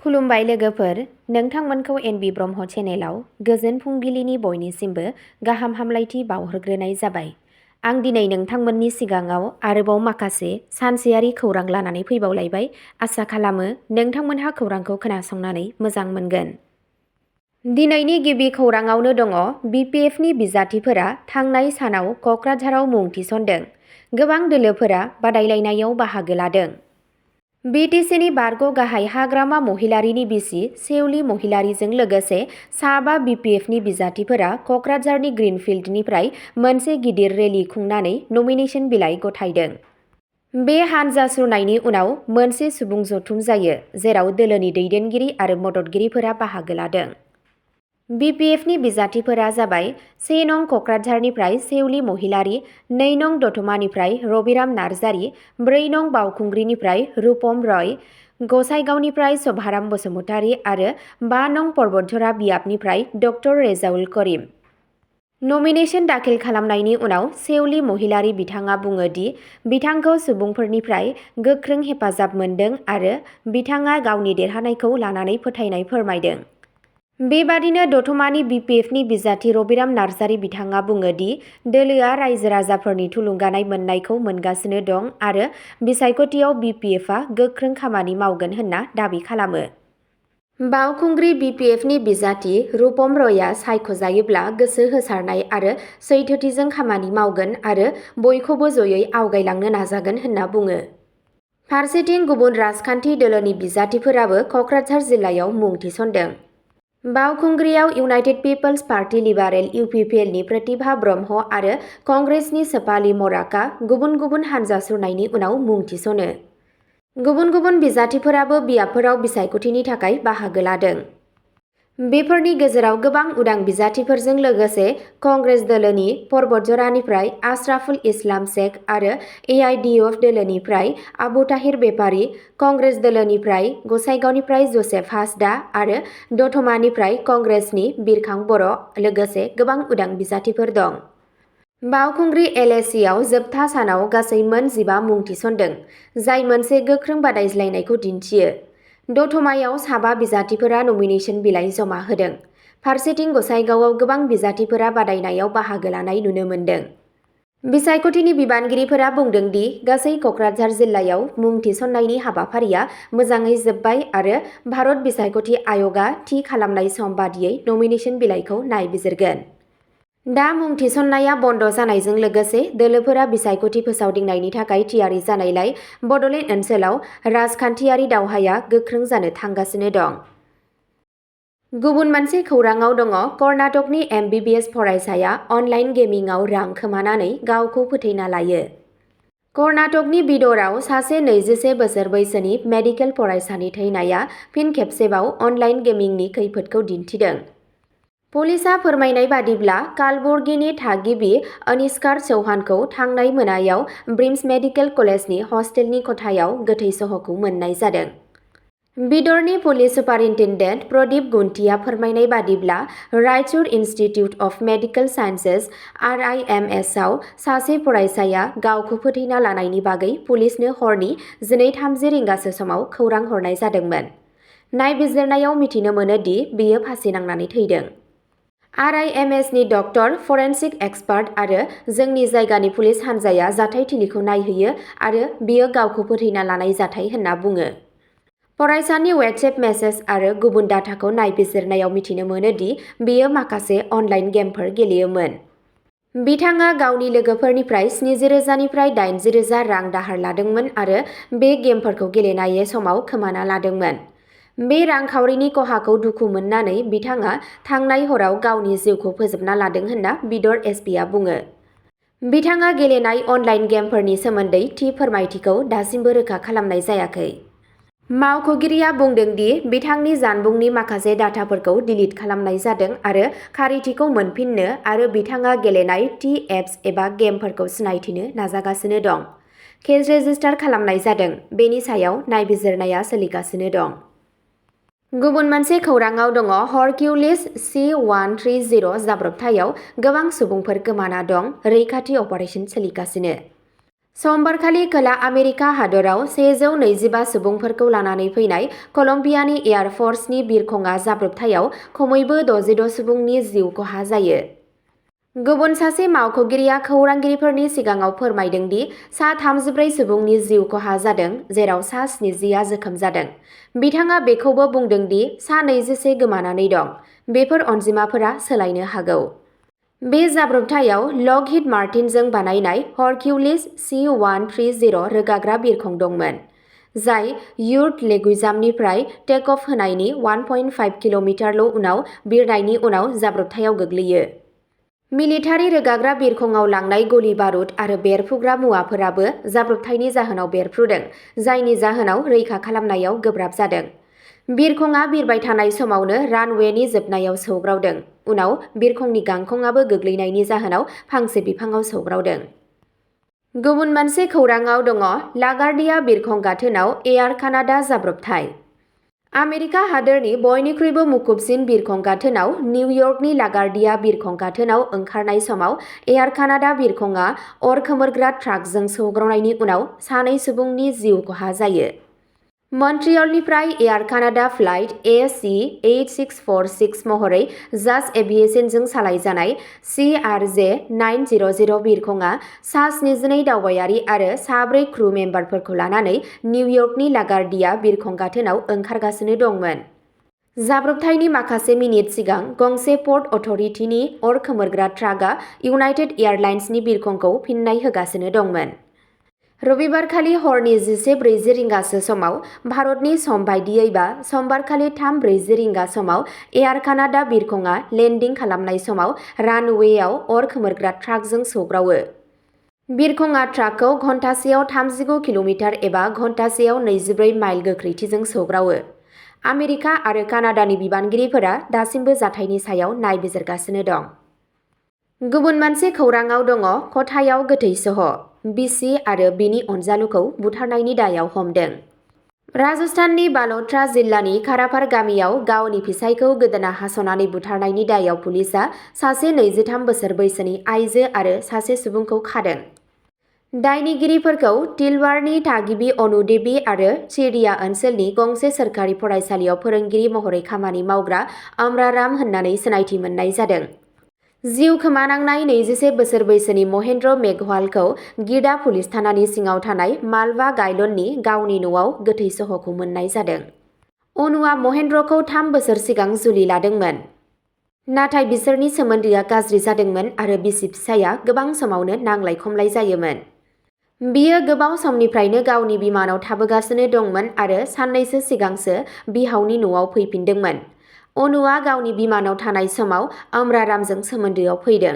खुलुमबाय लोगोफोर, नोंथांमोनखौ एनबि ब्रह्म चेनेलाव गोजोन फुंबिलिनि बयनिसिमबो गाहाम हामलायथि बावहरग्रोनाय जाबाय। आं दिनै नोंथांमोननि सिगाङाव आरोबाव माखासे सानसेयारि खौरां लानानै फैबावलायबाय। आसा खालामो नोंथांमोनहा खौरांखौ खोनासंनानै मोजां मोनगोन। दिनैनि गिबि खौराङावनो दङ बिपिएफनि बिजाथिफोरा थांनाय सानाव क'क्राझाराव मुं थिसनदों। गोबां दोलोफोरा बादायलायनायाव बाहागो लादों। बिटिसिनि बारग' गाहाय हाग्रामा महिलारीनि बिसि सेउलि महिलारीजों लोगोसे साबा बिपिएफनि बिजाथिफोरा क'क्राझारनि ग्रिनफिल्डनिफ्राय मोनसे गिदिर रेली खुंनानै नमिनेशन बिलाइ गथायदों। बे हानजा सुरनायनि उनाव मोनसे सुबुं जथुम जायो, जेराव दोलोनि दैदेनगिरि आरो मददगिरिफोरा बाहागो लादों। बिपिएफनि बिजाथिफोरा जाबाय 1 नं क'क्राझारनिफ्राय सेउलि महिलारी, 2 नं दतमानिफ्राय रबिराम नार्जारी, 4 नं बावखुंग्रिनिफ्राय रुपम रय, गसाइगावनिफ्राय सभाराम बसुमतारी आरो 5 नं पर्बतझरा बियाबनिफ्राय ड रेजाउल करिम। नमिनेशन दाखिल खालामनायनि उनाव सेउलि महिलारी बिथाङा बुङो दि बिथांखौ सुबुंफोरनिफ्राय गोख्रों हेफाजाब मोन्दों आरो बिथाङा गावनि देरहानायखौ लानानै फोथायनाय फोरमायदों। बेबादिनो दतमानि बिपिएफनि बिजाथि रबिराम नार्जारी बिथाङा बुङो दि दोलोआ रायजो-राजाफोरनि थुलुंगानाय मोन्नायखौ मोनगासिनो दं आरो बिसायख'थियाव बिपिएफआ गोख्रों खामानि मावगोन होनना दाबि खालामो। बावखुंग्रि बिपिएफनि बिजाथि रुपम रयआ सायख'जायोब्ला गोसो होसारनाय आरो सैथोथिजों खामानि मावगोन आरो बयखौबो जयै आवगायलांनो नाजागोन होनना बुङो। फारसेथिं गुबुन राजखान्थि दोलोनि बिजाथिफोराबो क'क्राझार जिल्लायाव मुं थिसनदों। बावखुंग्रियाव इउनाइटेड पिपल्स पार्टी लिबारेल इउपिपिएलनि प्रतिभा ब्रह्म आरो कंग्रेसनि सपाली मराका गुबुन गुबुन हानजा सुरनायनि उनाव मुं थिसनो। गुबुन गुबुन बिजाथिफोराबो बियाबफोराव बिसायख'थिनि थाखाय बाहागो लादों। बेफोरनि गेजेराव गोबां उदां बिजाथिफोरजों लोगोसे कंग्रेस दोलोनि पर्बतझरानिफ्राय आशराफुल इस्लाम शेख आरो एआइडिएफ दोलोनिफ्राय आबु ताहिर बेपारी, कंग्रेस दोलोनिफ्राय गसाइगावनिफ्राय जसेफ हासदा आरो दतमानिफ्राय कंग्रेसनि बिरखां बर' लोगोसे गोबां उदां बिजाथिफोर दं। बावखुंग्रि एलएसीआव जोबथा सानाव गासै मोन 15 मुं थिसनदों, जाय मोनसे गोख्रों बादायज्लायनायखौ दिन्थियो। दतमायाव साबा बिजाथिफोरा नमिनेशन बिलाइ जमा होदों। फारसेथिं गसाइगावआव गोबां बिजाथिफोरा बादायनायाव बाहागो लानाय नुनो मोन्दों। बिसायख'थिनि बिबानगिरिफोरा बुंदों दि गासै क'क्राझार जिल्लायाव मुं थिसननायनि हाबाफारिया मोजाङै जोबबाय आरो भारत बिसायख'थि आय'गआ थि खालामनाय सम बादियै नमिनेशन बिलाइखौ नायबिजिरगोन। दा मुं थिसननाया बन्द जानायजों लोगोसे दोलोफोरा बिसायख'थि फोसावदिंनायनि थाखाय थियारि जानायलाय बड'लेण्ड ओनसोलाव राजखान्थियारि दावहाया गोख्रों जानो थांगासिनो दं। गुबुन मोनसे खौराङाव दङ कर्नाटकनि एमबिबिएस फरायसाया अनलाइन गेमिंआव रां खोमानानै गावखौ फोथैना लायो। कर्नाटकनि बिदरआव सासे 21 बोसोर बैसोनि मेडिकेल फरायसानि थैनाया फिन खेबसेबाव अनलाइन गेमिंनि खैफोदखौ दिन्थिदों। पुलिसआ फोरमायनाय बादिब्ला कालबुर्गिनि थागिबि अनिस्कार चौहानखौ थांनाय मोनायाव ब्रिम्स मेडिकेल कलेजनि हस्टेलनि खथायाव गोथै सह'खौ मोन्नाय जादों। बिदरनि पुलिस सुपारिन्टेन्डेन्ट प्रदीप गुन्टीआ फोरमायनाय बादिब्ला Raichur institute of medical sciences (RIMS) आव सासे फरायसाया गावखौ फोथैना लानायनि बागै पुलिसनो हरनि 12:30 रिंगासो समाव खौरां हरनाय जादोंमोन। नायबिजिरनायाव मिथिनो मोनो दि बियो फासि नांनानै थैदों। RIMSनि डक्टर, फरेन्सिक एक्सपार्ट आरो जोंनि जायगानि पुलिस हान्जाया जाथायथिलिखौ नायहैयो आरो बियो गावखौ फोथैना लानाय जाथाय होनना बुङो। फरायसानि WhatsApp मेसेज आरो गुबुन डाटाखौ नायबिजिरनायाव मिथिनो मोनो दि बियो माखासे अनलाइन गेमफोर गेलेयोमोन। बिथाङा गावनि लोगोफोरनिफ्राय 70,000 निफ्राय 80,000 रां दाहार लादोंमोन आरो बे गेमफोरखौ गेलेनाय समाव खोमाना लादोंमोन। बे रांखावरिनि खहाखौ दुखु मोननानै बिथाङा थांनाय हराव गावनि जिउखौ फोजोबना लादों होनना बिदर एसपिआ बुङो। बिथाङा गेलेनाय अनलाइन गेमफोरनि सोमोन्दै थि फोरमायथिखौ दासिमबो रोखा खालामनाय जायाखै। मावख'गिरिया बुंदों दि बिथांनि जानबुंनि माखासे डाटाफोरखौ डिलिट खालामनाय जादों आरो खारिथिखौ मोनफिननो आरो बिथाङा गेलेनाय एप्स एबा गेमफोरखौ सिनायथिनो नाजागासिनो दं। केस रेजिस्टार खालामनाय जादों, बेनि सायाव नायबिजिरनाया सोलिगासिनो दं। गुबुन मोनसे खौराङाव दङ हरकिउलिस C-130 जाब्रबथायाव गोबां सुबुंफोर गोमाना दं, रैखाथि अपारेसन सोलिगासिनो। समबारखालि खोला आमेरिका हादराव 125 सुबुंफोरखौ लानानै फैनाय कलम्बियानि एयार फर्सनि बिरखंआ जाब्रबथायाव खमैबो 66 सुबुंनि जिउ खहा जायो। गुबुन सासे मावख'गिरिया खौरांगिरिफोरनि सिगाङाव फोरमायदों दि सा 34 सुबुंनि जिउ खहा जादों, जेराव सा 70आ जोखोम जादों। बिथाङा बेखौबो बुंदों दि सा 21 गोमानानै दं। बेफोर अनजिमाफोरा सोलायनो हागौ। बे जाब्रबथायाव लकहिड मार्टिनजों बानायनाय हरकिउलिस C-130 रोगाग्रा बिरखं दंमोन, जाय युर्ट लेगुइजामनिफ्राय टेक अफ होनायनि 1.5 किल'मिटारल' उनाव बिरनायनि उनाव जाब्रबथायाव गोग्लैयो। मिलिटारि रोगाग्रा बिरखंआव लांनाय गलि बारुद आरो बेरफ्रुग्रा मुवाफोराबो जाब्रबथायनि जाहोनाव बेरफ्रुदों, जायनि जाहोनाव रैखा खालामनायाव गोब्राब जादों। बिरखंआ बिरबाय थानाय समावनो रानवेनि जोबनायाव सौग्रावदों। उनाव बिरखंनि गांखंआबो गोग्लैनायनि जाहोनाव फांसे बिफांआव सौग्रावदों। गुबुन मोनसे खौरांआव दङ लागार्डिया बिरखं गाथोनाव एयार कानाडा जाब्रबथाय। आमेरिका हादोरनि बयनिख्रुइबो मुखुबसिन बिरखं गाथोनाव निउयर्कनि लागार्डिया बिरखं गाथोनाव ओंखारनाय समाव एयार कानाडा बिरखंआ अर खोमोरग्रा ट्राकजों सौग्रावनायनि उनाव 2 सुबुंनि जिउ खहा जायो। मन्ट्रियलनिफ्राय एयार कानाडा फ्लाइट AC-8646 महरै जाज एभिएशनजों सालायजानाय CRJ-900 बिरखंआ सा 72 दावबायारि आरो 4 क्रू मेम्बारफोरखौ लानानै निउयर्कनि लागार्डिया बिरखं गाथोनाव ओंखारगासिनो दंमोन। जाब्रबथायनि माखासे मिनिट सिगां गंसे पर्ट अथ'रिटिनि अर खोमोरग्रा ट्राकआ इउनाइटेड एयारलाइन्सनि बिरखंखौ फिन्नाय होगासिनो दंमोन। रबिबारखालि हरनि 11:40 रिंगासो समाव भारतनि सम बायदियैबा समबारखालि 3:40 रिंगा समाव एयार कानाडा बिरखंआ लेन्डिं खालामनाय समाव रानवेयाव अर खोमोरग्रा ट्राकजों सौग्रावो। बिरखंआ ट्राकखौ घन्टासेयाव 39 किल'मिटार एबा घन्टासेयाव 24 माइल गोख्रैथिजों सौग्रावो। आमेरिका आरो कानाडानि बिबानगिरिफोरा दासिमबो जाथायनि सायाव नायबिजिरगासिनो दं। गुबुन मोनसे खौरांआव दङ खथायाव गोथै सह', बिसि आरो बिनि अनजालुखौ बुथारनायनि दायाव हमदों। राजस्थाननि बाल'ट्रा जिल्लानि खारापार गामियाव गावनि फिसायखौ गोदोना हास'नानै बुथारनायनि दायाव पुलिसआ सासे 23 बोसोर बैसोनि आइजो आरो सासे सुबुंखौ खादों। दायनिगिरिफोरखौ तिलवाड़नि थागिबि अनु देवी आरो चिरिया ओनसोलनि गंसे सोरखारि फरायसालियाव फोरोंगिरि महरै खामानि मावग्रा अमराराम होननानै सिनायथि मोननाय जादों। जिउ खोमानांनाय 21 बोसोर बैसोनि महेन्द्र मेघवालखौ गिर्डा पुलिस थानानि सिङाव थानाय मालवा गायलननि गावनि न'आव गोथै सह'खौ मोननाय जादों। अनुआ महेन्द्रखौ 3 बोसोर सिगां जुलि लादोंमोन, नाथाय बिसोरनि सोमोन्दोआ गाज्रि जादोंमोन आरो बिसि-फिसायआ गोबां समावनो नांलाय-खमलाय जायोमोन। बियो गोबाव समनिफ्रायनो गावनि बिमानाव थाबोगासिनो दंमोन आरो साननैसो सिगांसो बिहावनि न'आव फैफिनदोंमोन। अनुआ गावनि बिमानाव थानाय समाव अमरारामजों सोमोन्दोआव फैदों।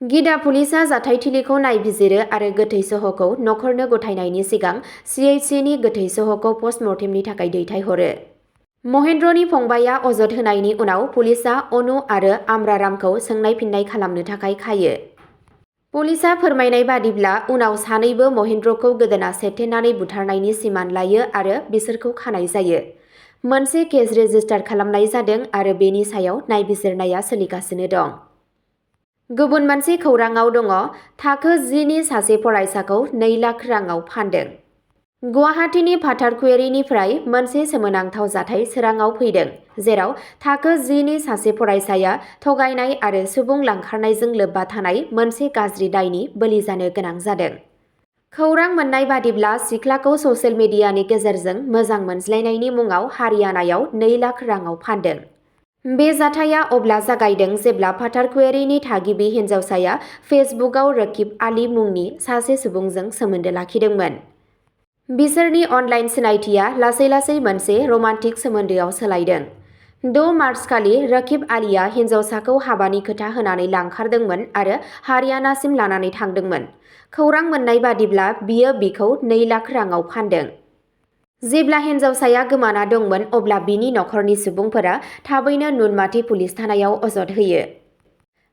गिर्डा पुलिसआ जाथायथिलिखौ नायबिजिरो आरो गोथै सह'खौ नखरनो गथायनायनि सिगां CHCनि गोथै सह'खौ पस्टमर्टेमनि थाखाय दैथायहरो। महेन्द्रनि फंबायआ अजद होनायनि उनाव पुलिसआ अनु आरो अमरारामखौ सोंनाय-फिननाय खालामनो थाखाय खायो। पुलिसआ फोरमायनाय बादिब्ला उनाव सानैबो महेन्द्रखौ गोदोना सेथेनानै बुथारनायनि सिमान लायो आरो बिसोरखौ खानाय जायो। मोनसे केस रेजिस्टार खालामनाय जादों आरो बेनि सायाव नायबिजिरनाया सोलिगासिनो दं। गुबुन मोनसे खौरांआव दङ थाखो 10 नि सासे फरायसाखौ 2 लाख राङाव फानदों। गुवाहाटीनि फाथारकुवेरिनिफ्राय मोनसे सोमोनांथाव जाथाय सोराङाव फैदों, जेराव थाखो 10 नि सासे फरायसाया थगायनाय आरो सुबुं लांखारनायजों लोब्बा थानाय मोनसे गाज्रि दायनि बोलि जानो गोनां जादों। खौरां मोन्नाय बादिब्ला सिख्लाखौ ससियेल मिडियानि गेजेरजों मोजां मोनज्लायनायनि मुङाव हारियानायाव 2 लाख राङाव फानदों। बे जाथाया अब्ला जागायदों जेब्ला फाथारकुवेरिनि थागिबि हिन्जावसाया फेसबुकआव रकीब आली मुंनि सासे सुबुंजों सोमोन्दो लाखिदोंमोन। बिसोरनि अनलाइन सिनायथिया लासै-लासै मोनसे रमान्टिक सोमोन्दोआव सोलायदों। 6 मार्चखालि रकीब आलीआ हिन्जावसाखौ हाबानि खोथा होनानै लांखारदोंमोन आरो हारियानासिम लानानै थांदोंमोन। खौरां मोन्नाय बादिब्ला बियो बिखौ 2 लाख राङाव फानदों। जेब्ला हिन्जावसाया गोमाना दंमोन अब्ला बिनि नखरनि सुबुंफोरा थाबैनो नुनमाथि पुलिस थानायाव अजद होयो।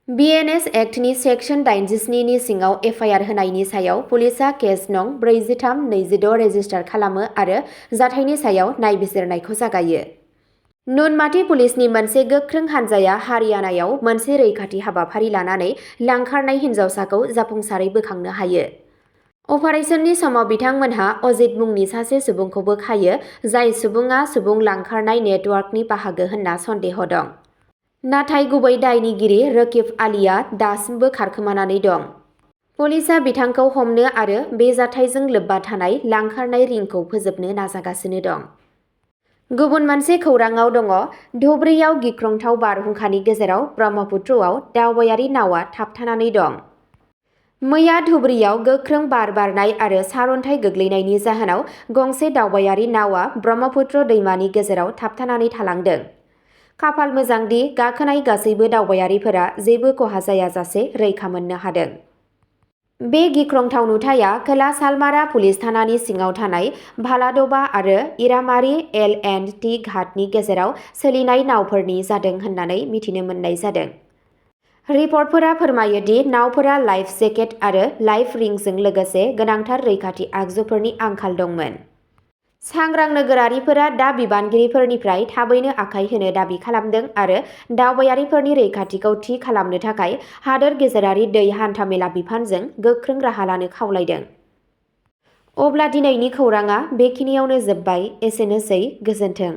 BNS एक्टनि सेक्सन 87 नि सिङाव एफआइआर होनायनि सायाव पुलिसआ केस नं 43-26 रेजिस्टार खालामो आरो जाथायनि सायाव नायबिजिरनायखौ जागायो। नुनमाथि पुलिसनि मोनसे गोख्रों हानजाया हारियानायाव मोनसे रैखाथि हाबाफारि लानानै लांखारनाय हिन्जावसाखौ जाफुंसारै बोखांनो हायो। अपारेशननि समाव बिथांमोनहा अजित मुंनि सासे सुबुंखौबो खायो, जाय सुबुङा सुबुं लांखारनाय नेटवार्कनि बाहागो होनना सन्देह दं। नाथाय गुबै दायनिगिरि रकीब आलीआ दासिमबो खारखोमानानै दं। पुलिसआ बिथांखौ हमनो आरो बे जाथायजों लोब्बा थानाय लांखारनाय रिंखौ फोजोबनो नाजागासिनो दं। गुबुन मोनसे खौराङाव दङ, धुबरीआव गिख्रंथाव बारहुंखानि गेजेराव ब्रह्मपुत्रआव दावबायारि नावआ थाबथानानै दं। मैया धुबरीआव गोख्रों बार बारनाय आरो सारअन्थाइ गोग्लैनायनि जाहोनाव गंसे दावबायारि नावआ ब्रह्मपुत्र दैमानि गेजेराव थाबथानानै थालांदों। खाफाल मोजांदि गाखोनाय गासैबो दावबायारिफोरा जेबो खहा जायाजासे रैखा मोननो हादों। बे गिख्रंथाव नुथाया खोला सालमारा पुलिस थानानि सिङाव थानाय भालाडोबा आरो इरामारी एल&टी घाटनि गेजेराव सोलिनाय नावफोरनि जादों होननानै मिथिनो मोननाय जादों। रिपर्टफोरा फोरमायो दि नावफोरा लाइफ जेकेट आरो लाइफ रिंजों लोगोसे गोनांथार रैखाथि आगजुफोरनि आंखाल दंमोन। सांग्रां नोगोरारिफोरा दा बिबानगिरिफोरनिफ्राय थाबैनो आखाय होनो दाबि खालामदों आरो दावबायारिफोरनि रैखाथिखौ थि खालामनो थाखाय हादोर गेजेरारि दै हान्थामेला बिफानजों गोख्रों राहा लानो खावलायदों। अब्ला दिनैनि खौराङा बेखिनियावनो जोबबाय। एसेनोसै, गोजोन्थों।